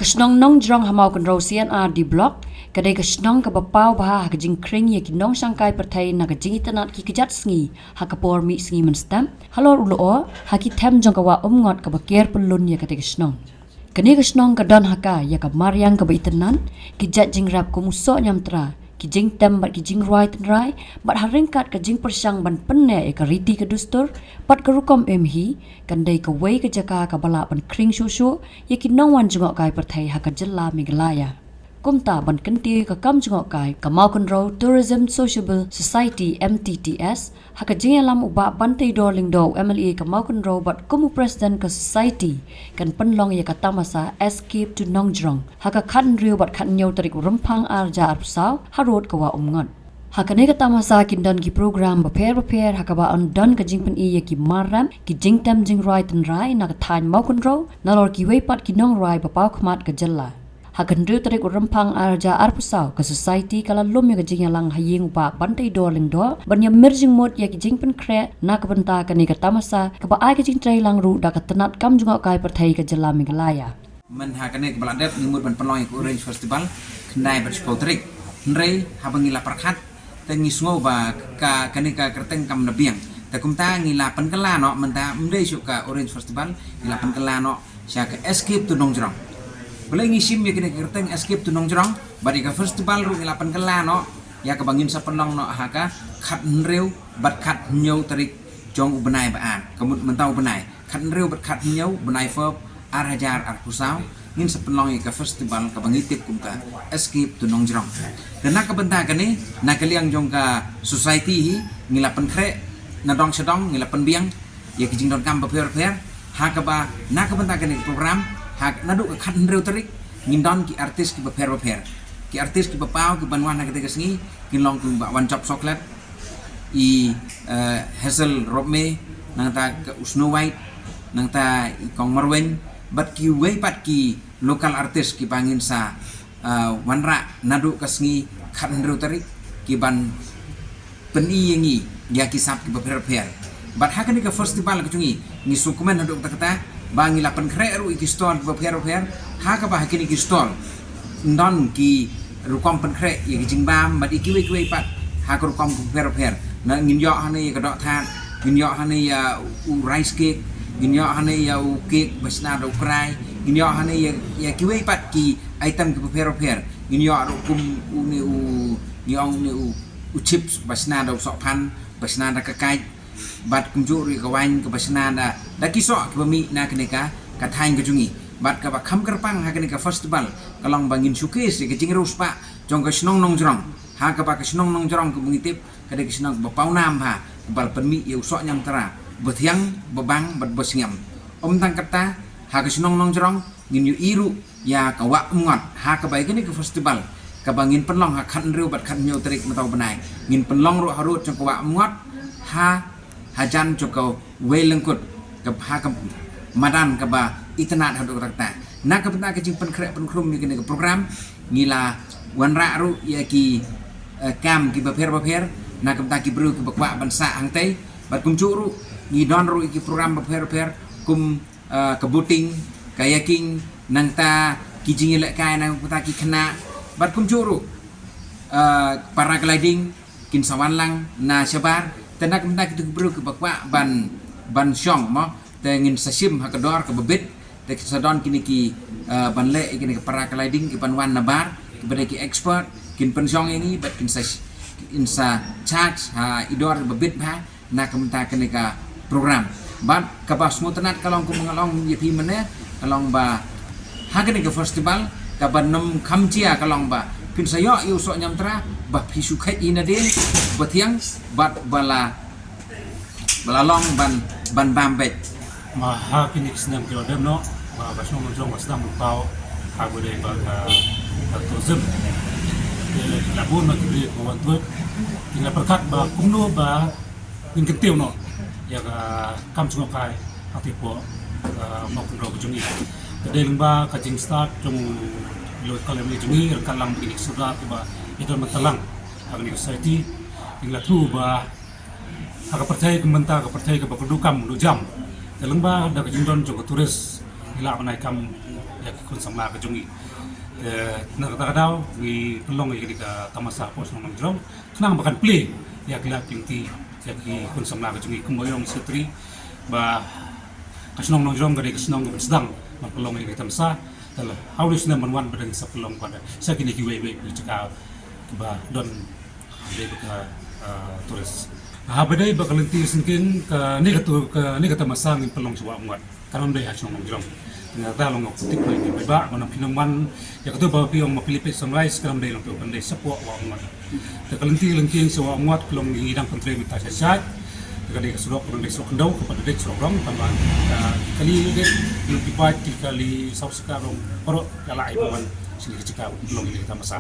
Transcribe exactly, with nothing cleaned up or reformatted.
Ka shnong Nongjrong ha Mawkynrew C and R D Block ka dei ka shnong kaba paw bha ha ka jingkhring ïa ki nongshangkai pyrthei na ka jingitynnad ki kjat sngi ha ka por mih sngi mynstep halor u lyoh ha ki them jong ka wah Umngot kaba ker pyllun ïa katei ka shnong. Kane ka shnong ka don ha ka ïa ka mariang kaba itynnad, ki jait jingrep kum u soh ñiamtra, ki jingtem bad ki jingrwai tynrai, bad ha ryngkat ka jingpyrshang ban pynneh ïa ka riti ka dustur bad ka rukom im hi, kan dei kawei ka jaka kaba lah ban khring shuh shuh ïa ki nongwan jngohkai pyrthei ha ka jylla Meghalaya. Kumta ban kyntiew ïa ka kam jngohkai, ka Mawkynrew Tourism Sociable Society, M T T S, ha ka jingïalam u Bah Banteidor Lyngdoh, u M L A ka Mawkynrew bad kum u President ka Society, kan pynlong ïa ka tamasa Escape to Nongjrong ha ka khathynriew bad khathynñiew tarik u Rymphang arhajar arphew saw ha rud ka wah Umngot. Ha kane ka tamasa kin don ki program bapher bapher ha kaba yn don ka jingpyni ïa ki mar rep, ki jingtem jingrwai tynrai na ka thaiñ Mawkynrew nalor kiwei pat ki nongrwai ba paw khmat ka jylla. Ha ka hynriew tarik u Rymphang arhajar arphew saw, ka Society ka la lum ïa ka jingïalang ha ïing u Bah Banteidor Lyngdoh ban ïamir jingmut ïa ki jingpynkhreh na ka bynta kane ka tamasa kaba ai ka jingtreilang ruh da ka tnat kam jngohkai pyrthei ka jylla Meghalaya. Mynha kane kaba la dep ngi mut ban pynlong ïa ka Orange Festival khyndai bad shiphew tarik. Hynrei haba ngi la pyrkhat te ngi sngew ba ka kane ka kyrteng kam da biang. Te kumta ngi la pynkylla noh mynta ym dei shuh ka Orange Festival, ngi la pynkylla noh sha ka Escape to Nongjrong. Balei ngi shim ïa kane ka kyrteng Escape to Nongjrong bad ïa ka festival ruh ngi la pynkylla noh ïa kaba ngin sa pynlong noh ha ka khathynriew bad khathynñiew tarik jong u bnai ba ar, ka mut mynta u bnai khathynriew bad khathynñiew bnai Feb arhajar arphew saw, ngin sa pynlong ïa ka festival kaba ngi tip kum ka Escape to Nongjrong. Te na ka bynta kane, na ka liang jong ka Society hi, ngi la pynkhreh na dong sha dong, ngi la pynbiang ïa ki jingdonkam bapher bapher, ha kaba na ka bynta kane ka program, ha naduh ka khathynriew tarik ngin don ki artist kiba pher bapher. Ki artist kiba paw kiban wan ha katei ka sngi kin long kum u Bah Wanjop Soklet, i, eh, Hazel Ropmie, nangta ka u Snow White, nangta i Kong Marwein, bad kiwei pat ki local artist kiba ngin sa, eh, wanrah naduh ka sngi khathynriew tarik kiban pyni ïa ngi ïa ki sap kiba pher bapher. Bad ha kane ka festival ka jong ngi, ngi sngewkmen haduh katta katta ba ngi la pynkhreh ruh ïa ki stall kiba pher bapher, ha kaba ha kine ki stall kin don ki rukom pynkhreh ïa ki jingbam bad ïa kiwei kiwei pat ha ka rukom kiba pher bapher. Na ngin ïoh hangne ïa ka doh thad, ngin ïoh hangne ïa u rice cake, ngin ïoh hangne ïa u cake ba shna da u krai, ngin ïoh hangne ïa, ïa kiwei pat ki item kiba pher bapher. Ngin ïoh ruh kum une u, ngi ong une u, u chips ba shna da u sohphan, ba shna da ka kait, bad kumjuh ruh ïa ka wine kaba shna da, da ki soh kiba mih na kane ka, ka thaiñ ka jong ngi. Bad kaba kham kyrpang ha kane ka festival ka long ba ngin showcase ïa ka jingriewspah jong ka shnong Nongjrong. Ha kaba ka shnong Nongjrong kaba ngi tip ka dei ka shnong kaba pawnam bha, kaba la pynmih ïa u soh ñiamtra ba thiang, ba bang bad ba sngem. Ym tang katta, ha ka shnong Nongjrong ngin ïohi ruh ïa ka wah Umngot ha kaba ïa kane ka festival kaba ngin pynlong ha khathynriew bad khathynñiew tarik mynta u bnai. Ngin pynlong ruh harud jong ka wah Umngot ha hajan jong ka Wei Lyngkut, ka, ha ka madan kaba itynnad haduh katta katta. Na ka bynta ka jingpynkhreh pynkhrum ïa kane ka program ngi la wanrah ruh ïa ki, eh, kam kiba pher bapher na ka bynta ki briew kiba kwah ban sah hangtei. Bad kumjuh ruh ngi don ruh ïa ki program bapher bapher kum, eh, ka boating, kayaking, nangta ki jingïalehkai na ka bynta ki khynnah. Bad kumjuh ruh, eh, paragliding, kin sa wan lang na shabar, te na ka bynta kito ki briew kiba kwah ban, ban shong mo, te ngin sa shim ha ka dor kaba bit, te kin sa don kine ki, eh, ban leh ïa kine ki paragliding kiban wan na bar, kiba dei ki expert, kin pynshong ïa ngi bad kin sa, kin sa charge ha i dor kaba bit bha, na ka bynta kane ka program. Bad kaba sngewtynnat ka long kumba nga la ong ïa phi mynne, ka long ba ha kane ka festival kaba nym kham jia ka long ba phin sa ïoh ïa u soh ñiamtra ba phi shu kheit hi nadien, ba thiang bad ba la, ba la long ban, ban bam beit. Ma ha kine ki snem ki la dep noh, ma ka shnong Nongjrong ba sdang ban paw ha kaba dei ba ka, ka tourism. Te la bun noh ki briew kiba wan tuid. Ki la pyrkhat ba kumno ba ngin kyntiew noh ïa ka kam jngohkai hangtei hapoh ka Mawkynrew ka jong ngi. Ka dei lyngba ka jingstad jong u local M L A jong ngi, ryngkat lang bad kine ki sordar kiba ïadon bynta lang ha kane ka society. Ki la thmu ba ha ka pyrthei ka mynta ka pyrthei kaba kyrduh kam kyrduh jam, te lyngba da ka jingdon jong ka tourist, Lah ban ai kam ïa ki khun samla ka jong ngi. Te na kata ka daw ngi pynlong ïa kane ka tamasa hapoh shnong Nongjrong khnang ba kan plie ïa ki lad ki lynti ïa ki khun samla ka jong ngi. Kumba ong i Secretary ba ka shnong Nongjrong ka dei ka shnong kaba sdang ban pynlong ïa kane ka tamasa. Te la ha une u snem ban wan ba dang sa pynlong pat sa kine kiwei wei ki jaka kiba don, dei ba ka, ah, tourist. Haba dei ba ka lynti syngkien kane ka tu, kane ka tamasa ngin pynlong sha Wah Umngot. Kan ym dei ha shnong Nongjrong. Te nga kata long nga kyrpad ïa phi paidbah, ba nang phi nang wan ïa katu ba phi ong ma phi leit peit sunrise, kan ym dei, long phi kan dei shapoh Wah Umngot. Te ka lynti lyngkien sha Wah Umngot ka long ngi dang pyntrei mynta sha sha. Te ka dei ka surok, ka dei surok khyndew, ka dei surok rong, tangba ka kali dei, ki bike, ki kali saw sika rong, baroh ka la ai pynwan sha kane ka jaka ba pynlong ïa kane ka tamasa.